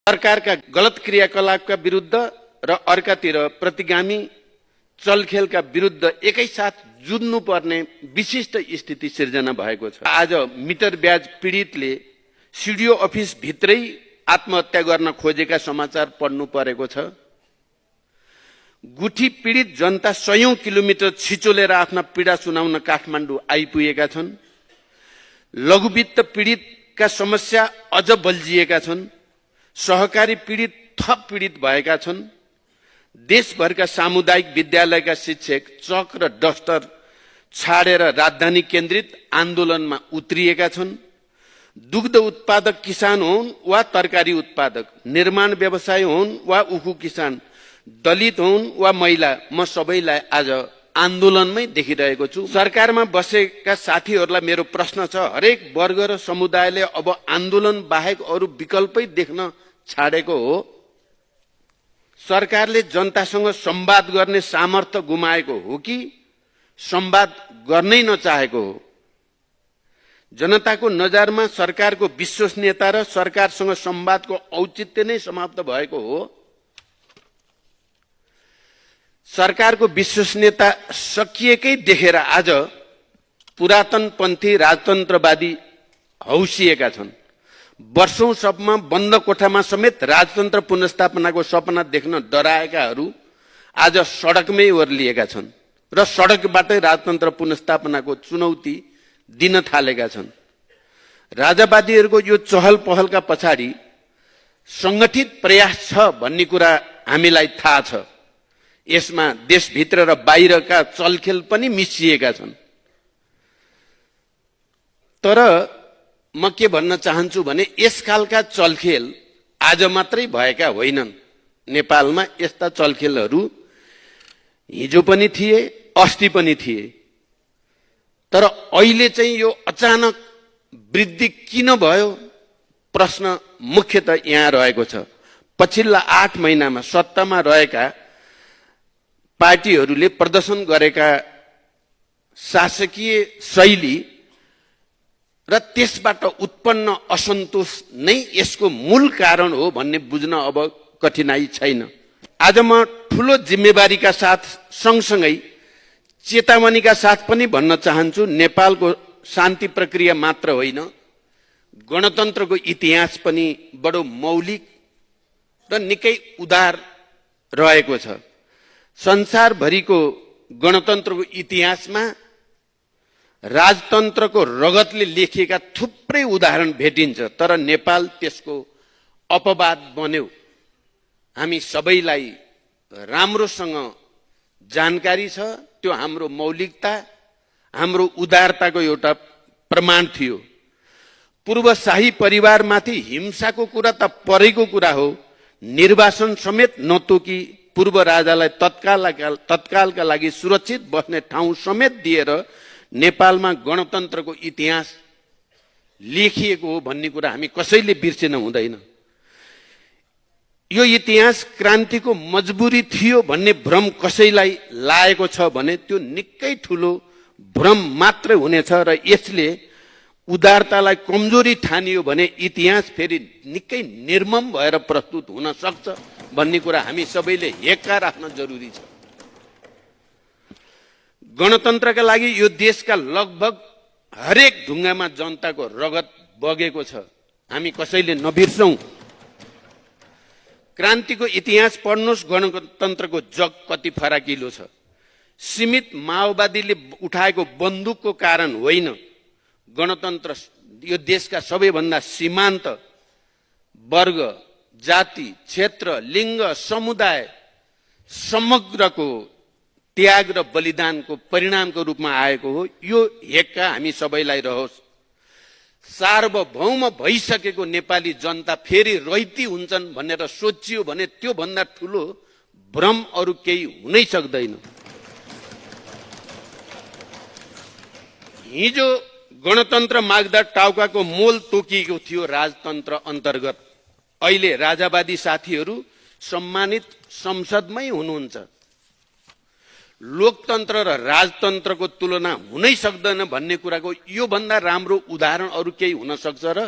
सरकारका गलत क्रियाकलापका विरुद्ध र अर्कातिर प्रतिगामी चलखेलका विरुद्ध एकैसाथ जुझ्नुपर्ने विशिष्ट स्थिति सिर्जना भएको छ। आज मिटर ब्याज पीडितले सिडिओ अफिस भित्रै आत्महत्या गर्न खोजेका समाचार पढ्नु परेको छ। गुठी पीडित जनता 100 किलोमिटर छिचोलेर आफ्ना पीडा सुनाउन काठमाडौँ आइपुगेका छन्। लघुवित्त पीडितका समस्या अझ बल्झिएका छन्। सहकारी पीडित थप पीडित भएका छन्। देशभरका सामुदायिक विद्यालयका शिक्षक चक र डस्टर छाडेर राजधानी केन्द्रित आन्दोलनमा उत्रिएका छन्। दुग्ध उत्पादक किसान हुन् वा तरकारी उत्पादक, निर्माण व्यवसाय हुन् वा उखु किसान, दलित हुन् वा महिला, म सबैलाई आज आन्दोलनमै देखिरहेको छु। सरकारमा बसेका साथीहरूलाई मेरो प्रश्न छ, हरेक वर्ग र समुदायले अब आन्दोलन बाहेक अरू विकल्पै देख्न छाडेको हो? सरकारले जनतासँग संवाद गर्ने सामर्थ्य गुमाएको हो कि संवाद गर्नै नचाहेको हो? जनताको नजरमा सरकारको विश्वसनीयता र सरकारसँग संवादको औचित्य नै समाप्त भएको हो? सरकारको विश्वसनीयता सकिएकै देखेर आज पुरातनपन्थी राजतन्त्रवादी हौसिएका छन्। वर्षौंसम्म बन्द कोठामा समेत राजतन्त्र पुनर्स्थापनाको सपना देख्न डराएकाहरू आज सडकमै ओर्लिएका छन् र सडकबाटै राजतन्त्र पुनर्स्थापनाको चुनौती दिन थालेका छन्। राजावादीहरूको यो चहल पहलका पछाडि संगठित प्रयास छ भन्ने कुरा हामीलाई थाहा छ। यसमा देशभित्र र बाहिरका चलखेल पनि मिसिएका छन्। तर म के भन्न चाहन्छु भने यसकालका चलखेल आज मात्रै भएका होइनन्। नेपालमा यस्ता चलखेलहरू हिजो पनि थिए, अस्ति पनि थिए। तर अहिले चाहिँ यो अचानक वृद्धि किन भयो? प्रश्न मुख्यतः यहाँ रहेको छ। पछिल्ला 8 महिनामा सत्तामा रहेका पार्टीहरूले प्रदर्शन गरेका शासकीय शैली र त्यसबाट उत्पन्न असन्तोष नै यसको मूल कारण हो भन्ने बुझ्न अब कठिनाई छैन। आज म ठूलो जिम्मेवारीका साथ सँगसँगै चेतावनीका साथ पनि भन्न चाहन्छु, नेपालको शान्ति प्रक्रिया मात्र होइन, गणतन्त्रको इतिहास पनि बडो मौलिक र निकै उदार रहेको छ। संसारभरिको गणतन्त्रको इतिहासमा राजतन्त्रको रगतले लेखिएका थुप्रै उदाहरण भेटिन्छ, तर नेपाल त्यसको अपवाद बन्यो। हामी सबैलाई राम्रोसँग जानकारी छ। त्यो हाम्रो मौलिकता, हाम्रो उदारताको एउटा प्रमाण थियो। पूर्व शाही परिवारमाथि हिंसाको कुरा त परेको कुरा हो। निर्वासन समेत नतोकी पूर्व राजालाई तत्कालका लागि सुरक्षित बस्ने ठाउँ समेत दिएर नेपालमा गणतन्त्रको इतिहास लेखिएको हो भन्ने कुरा हामी कसैले बिर्सिन हुँदैन। यो इतिहास क्रान्तिको मजबुरी थियो भन्ने भ्रम कसैलाई लागेको छ भने त्यो निकै ठुलो भ्रम मात्रै हुनेछ र यसले उदारतालाई कमजोरी ठानियो भने इतिहास फेरि निकै निर्मम भएर प्रस्तुत हुन सक्छ भन्ने कुरा हामी सबैले हेक्का राख्न जरुरी छ। गणतन्त्रका लागि यो देशका लगभग हरेक ढुङ्गामा जनताको रगत बगेको छ, हामी कसैले नबिर्सौं। क्रान्तिको इतिहास पढ्नुहोस्, गणतन्त्रको जग कति फराकिलो छ। सीमित माओवादीले उठाएको बन्दुकको कारण होइन, गणतन्त्र यो देशका सबैभन्दा सीमान्त वर्ग, जाति, क्षेत्र, लिङ्ग, समुदाय समग्रको त्याग र बलिदानको परिणामको रूपमा आएको हो। यो हेक्का हामी सबैलाई रहोस्। सार्वभौम भइसकेको नेपाली जनता फेरि रैती हुन्छन् भनेर सोचियो भने त्यो भन्दा ठुलो भ्रम अरू केही हुनै सक्दैन। हिजो गणतन्त्र माग्दा टाउकाको मोल तोकिएको थियो राजतन्त्र अन्तर्गत। अहिले राजावादी साथीहरू सम्मानित संसदमै हुनुहुन्छ। लोकतन्त्र र राजतन्त्रको तुलना हुनै सक्दैन भन्ने कुराको यो भन्दा राम्रो उदाहरण अरू केही हुन सक्छ र?